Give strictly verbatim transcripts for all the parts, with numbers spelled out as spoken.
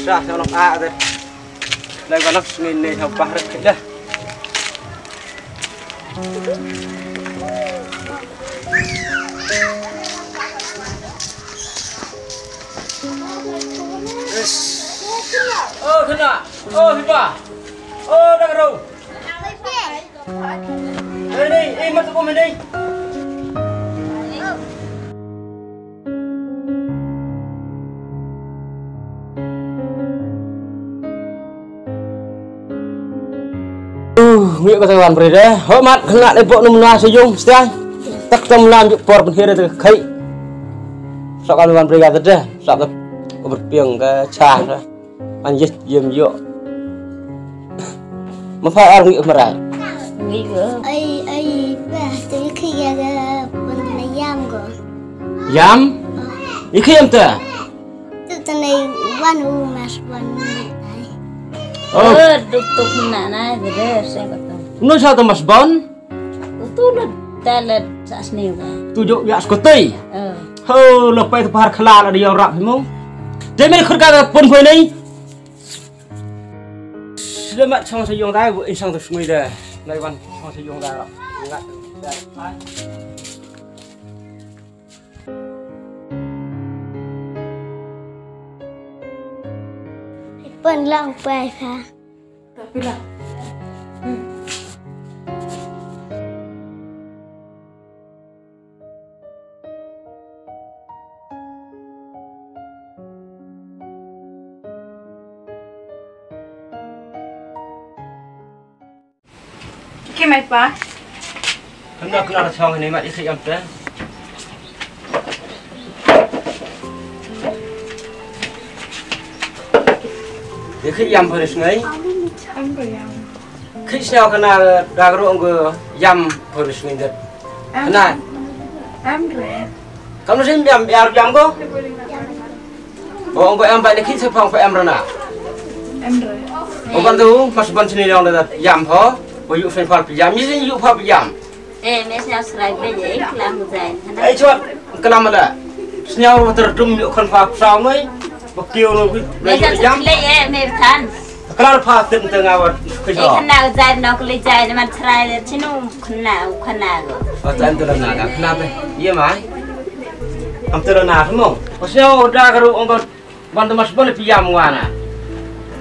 Dah, sa nong a de. Lai ba nak sngin ne sa bah rek dah. Oh, kena. Oh, hiba. Oh, dah ro. Ei, ei, ei, mat ko me nei. Uh, ngi ka tawan brida. Ho mat khna ne pok num na sa yung stai. Tak tam lam juk por pun hira te kai. Sok kan wan brida te. Sok ka berpiang ka cha. An yet yem yo. Ma fa ar ngi marai. Ngi go. Ai ai ba te khi ya ga pun na yam go. Yam? Ni khi yam ta? Tu ta nei wan u mas wan. Oh. Oh, duk tuk na na de de se ko to. No sa ta mas bon? Tu le ta le sa sni ga. Tu jo ya skotai. Eh. Ho lo pai tu par khala la dia rap mo. De me khur ka pun pun nei. Selamat chong sa yong dai bu insang tu sngui da. Lai wan chong sa yong da. Ngat. Pun long pai pha. Tapi lah. Ki mai pa. Kena kena chong ni mat isi am te. Isi am pun sngai. Am ko yam. Khi sñiaw kena da gro ong yam pun sngai det. Am. Kena. Am re. Kam no sim yam yar yam ko. Ong ko em ba ni khi se phong ko em rana. Em re. Ong ban tu mas ban sini yong da yam ho. Ko yu sen fal yam ni sen yu fal yam. Eh, me sñiaw srai be je klam zain. Ai chot klam la. Sñiaw ter dum yu khon fa sa noi. Ba kiu no bi. Me sa le eh me than. Klar pha tin te nga wat. Eh khana zain no kle zain man srai chinu khana khana go. Atan tu na ka khana be. Ye mai. Am tero na mo. O sñiaw da ka ru ong ko ban da mas ban pi yam wana.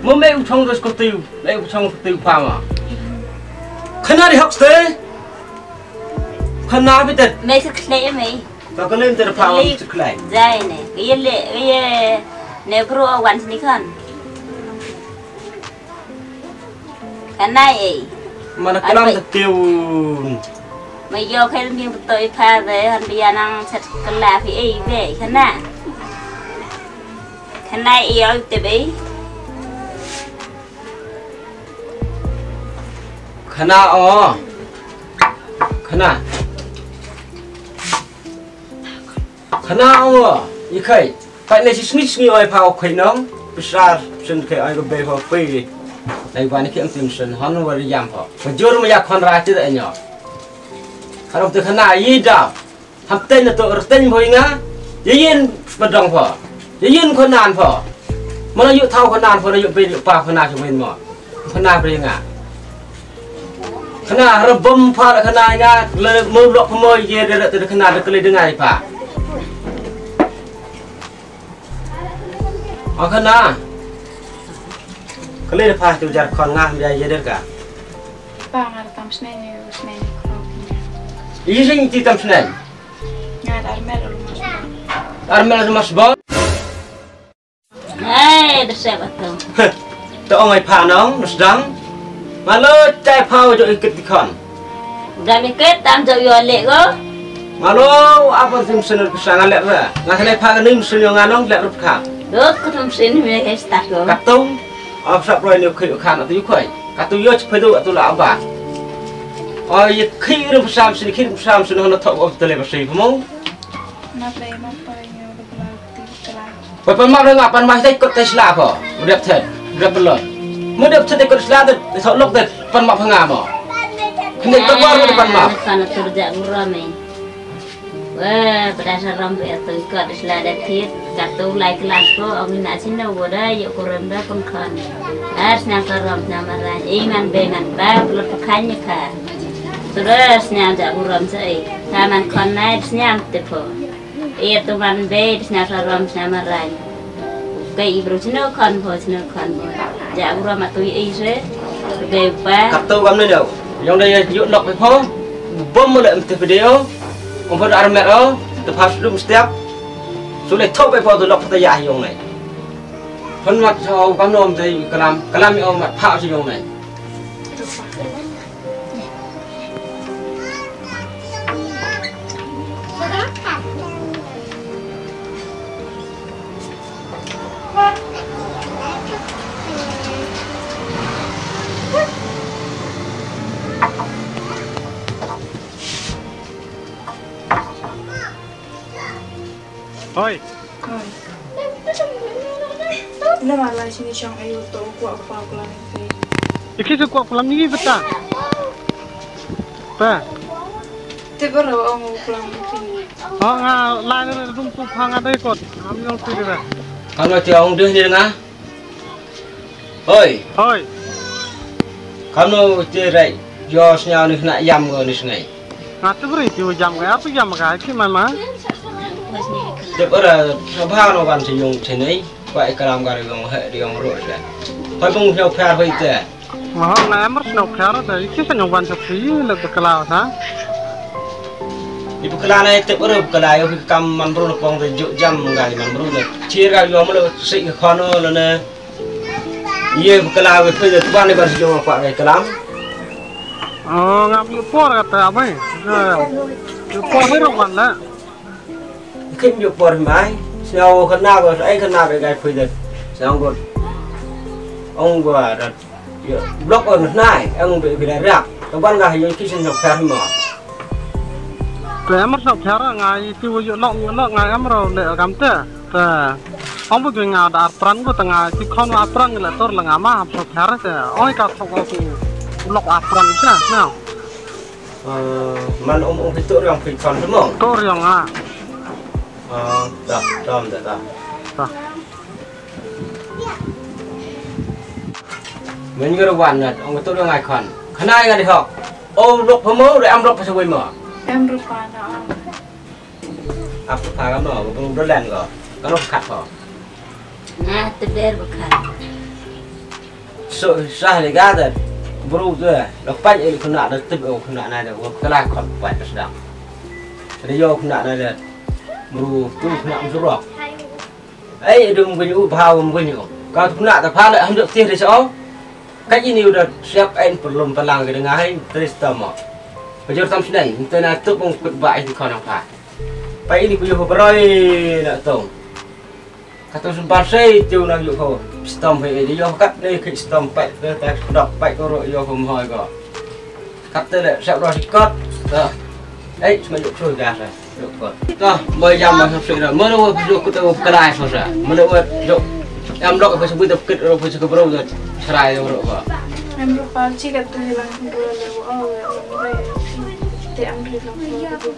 Mo me u chong dos ko tiu, le u chong ko tiu pa ma. Khana ri hok ste. Khana bi tet. Me se khle me. Ba ko le ter pa ma se khle. Jai ne. Ye le ye ne bro wan ni khan. Kanai ei. Mana kalam te tiun. Ma yo khen bi betul i pha de han bi anang chat kala phi ei be khana. Khana ei oi te be. Khana o. Khana. Khana o, i khai. Pat ne si sngi sngi oi pha o khai nong. Pisar, psin khai oi ko bei pha pei. Lai wan ki ang tim sen hon wa yam pha. Ka jur ma ya khon ra ti da nyo. Karom te khana i da. Ham ten na to er ten boi nga. Ye yin padong pha. Ye yin khon nan pha. Mana yu thau khon nan pha na yu bei yu pa khon na chu win mo. Khana bri nga. Khana rabam pha khana nga le mo lok mo ye de de khana de kle de ngai pha. O khana. Kle de pha tu jar khon nga ya ye de ka. Pa nga tam sneng ye sneng. Yi sing ti tam sneng. Nga dar mel mas. Dar mel mas bon. Hai, da sep ato. To ong ai pha nong, nos dang. Malo chai pha jo ikit dikhon. Dam ikit tam jo yo le go. Malo apa sim sen pisa nga le ra. Nga le pha ni sen yo nga nong le ra kha. Dot ko tum sen me he sta go. Katung. Ap sap roi ni khoi khan atu khoi. Katu yo chpedu atu la aba. Oi khir pisa sen khir pisa sen no thok of tele pisa mo. Na play ma pa yo. Ba pan map nga pan map te kot te sla pho. Dep thet, dep pelot. Mo dep thet kot sla te sok lok te pan map nga mo. Kene to bor mo pan map. Pan tur ja gura me. Wa, pada saram be tu ikot isla da kit, katu lai kelas ko, ong ina sino wo da, yo kurem da pengkon. Ar sna saram sna marai, iman be man ba, belot pekan ni ka. Terus sna ja burom sei, taman kon nai sna tepo. Ia tu man be sna saram sna marai. Ke i bru sna kon po sna kon po. Ja burom atu i se. Ke pa. Kap tu kam ne dau. Yong da yu lok pe po. Bom mo le mte video. Om po ar mer o. Te pas dum step. Sule thok pe po tu lok te ya yong nai. Pon mat so kam nom te kalam kalam o mat pa si yong nai. Hoi. Hoi. Ina ma lai sini shong ayu to kwah kpa klam ni. Iki tu kwah klam ni beta. Pa. Te baro ong klam ni. Ha nga lai na dum tu pa nga dai kot. Am yong tu dai. Kalau ti ong deh ni nga. Hoi. Hoi. Kano te rai yo sñiaw ni khna yam ko ni sngai. Nga te bri ti yam ka, tu yam ka ki man ma. Te bra sabha no ban ti yung te nei. Kwa i kalam ka ri yong he ri yong ro te. Hoi bung yo phar hoi te. Ma ho na amar sñiaw phar te ki sa nyong ban sa ti le ka kala sa. Ibu kala na te bra bu kala yo kam man bru no pong te juk jam ga man bru ne. Chir ga yo mo lo si ka khono lo ne. Ye ba kala we phe de ban ban jong pa we kalam. Oh, ngam yu por kata abai. Yu por he rong ban la. Kim yu por mai. Sñiaw khana ba ai khana ba gai phe de. Sñiaw got. Ong ba da. Yo, blok on nai, ong be bi da rak. Ka ban ga yo ki sñiaw khar ma. Te amar sa phara ngai ti wo yo nok yo nok ngai amro le kam te. Te ong bu nga da ar pran bu tanga ki khon ar pran le tor la nga ma hap sok har te. Ong ka sok ko ki lok ar pran sa na. Eh, man um um ki tur yang ki khon mo. Tur yang a. Ah, da, dam da da. Da. Men ngi wan na ong tur yang ai khon. Khana nga di hok. Oh, lok pamo, re am lok pasawai mo. Em rupa na. Ap ka ka no, ka bru dolan ko. Ka no khat ko. Nga te ber ba khat. So sah le ga da. Bru de. Lo pan e khuna da tip o khuna na da. Ka la khot pa ta sdang. Da yo khuna na da. Bru tu khuna am surok. Ai dum gun u ba um gun u. Ka khuna ta pha le ham jok ti re so. Ka ini udah siap ain perlum palang ke dengah hai tris tama. Pajur tam sinai, minta na tu pun kut ba ai di kau nampak. Pai ini kuyu beroi nak tong. Kata sempat saya tu nak yuk kau. Stom hai di yo kat ni ke stom pai ke tak dok pai ko ro yo ko mohoi ko. Kata le siap ro sikot. Dah. Eh, semua yuk suruh gas. Tah, ba jam ba sap sik dah. Mano wa pajok kut wa kalai sosa. Mano wa jok. Em lok apa sebut dah kut ro pajok bro dah. Serai ro ba. Em ro pa chi kat tu hilang ro le wa o wa ro. Te em ri ro.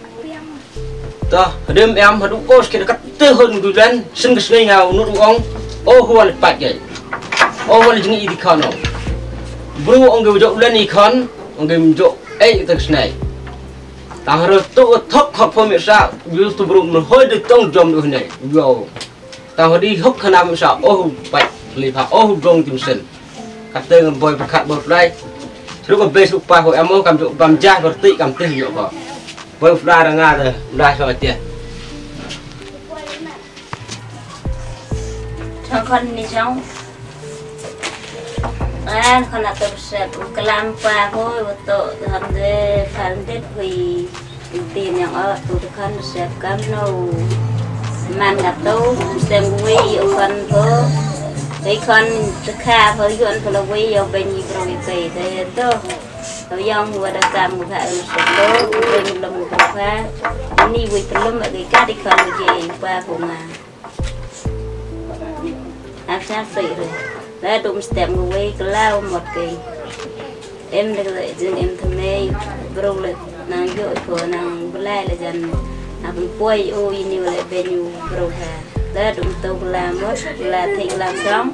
Tah, dem em hadu os kit kat te hon gulan sing ke sing ngau nut ong. Oh huan pat gai. Oh huan jing i di kano. Bro ong ge jok ulan i kan ong ge jok. Eh tak snai. Tang haro tu thok khop pho mi sa yu tu bru mun hoi de tong jom du ne. Yo. Tang hodi hok khana mi sa oh pai li pha oh dong tim sen. Kata ngam boi pakhat boi plai. Ru ko bes upa ho amo kam ju bam jah berti kam teh yo ko. Boi plai ra nga de mlah so teh. Chong kon ni chong. An kon atur set u kelam pa hoi u to hande pandit hui. Tin yang o tu kon set kam no. Man ga to sem hui u kon po. Ei kon teka po yon po lo hui yo ben yi bro yi pe de to. To yang wa da kam u ka u set to u ben lom u ka. Ni hui pelum agi ka di kon je pa po ma. Ak sa sei re. La dum stem ngu wei kla u mot kei. Em le le jin em thamei. Bro le nang yo ko nang belai le jan. Bun poi o ini wala benyu bro ha. Da dum to gla mot gla thik la song.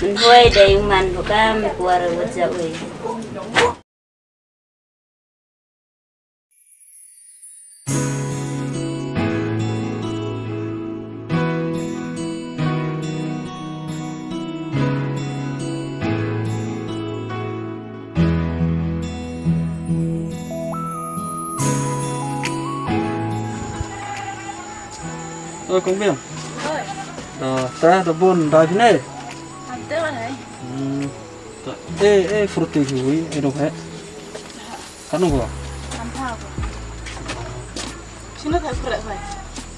Bun hoi dai man buka mi kuar wajak wei. Ơ, kong biang. Oi. Da, ta da bon da phi ne. Am te wa hai. Hmm. Ta, eh, eh, fruity hui, eh, dong hai. Kan ko. Am tha ko. Sino ka kre hai.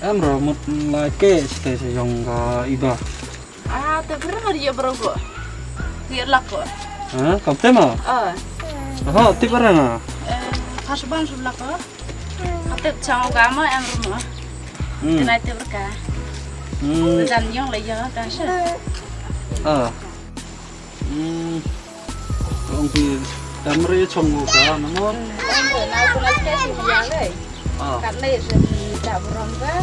Em ro mut lai ke ste se yong ka iba. Ah, te bra mar ye bro ko. Ye lak ko. Ha, kam te ma? Ah. Ha, te bra na. Eh, pas ban sub lak ko. Ka tip chang ka ma em rum. Hmm. Te nai tip ka. Hmm. Jan yong le yong ka sha. Ah. Hmm. Ong pi tam re chong ka na mo. Em re na ko na ke si ya le. Ah. Kat le se ta brom ka.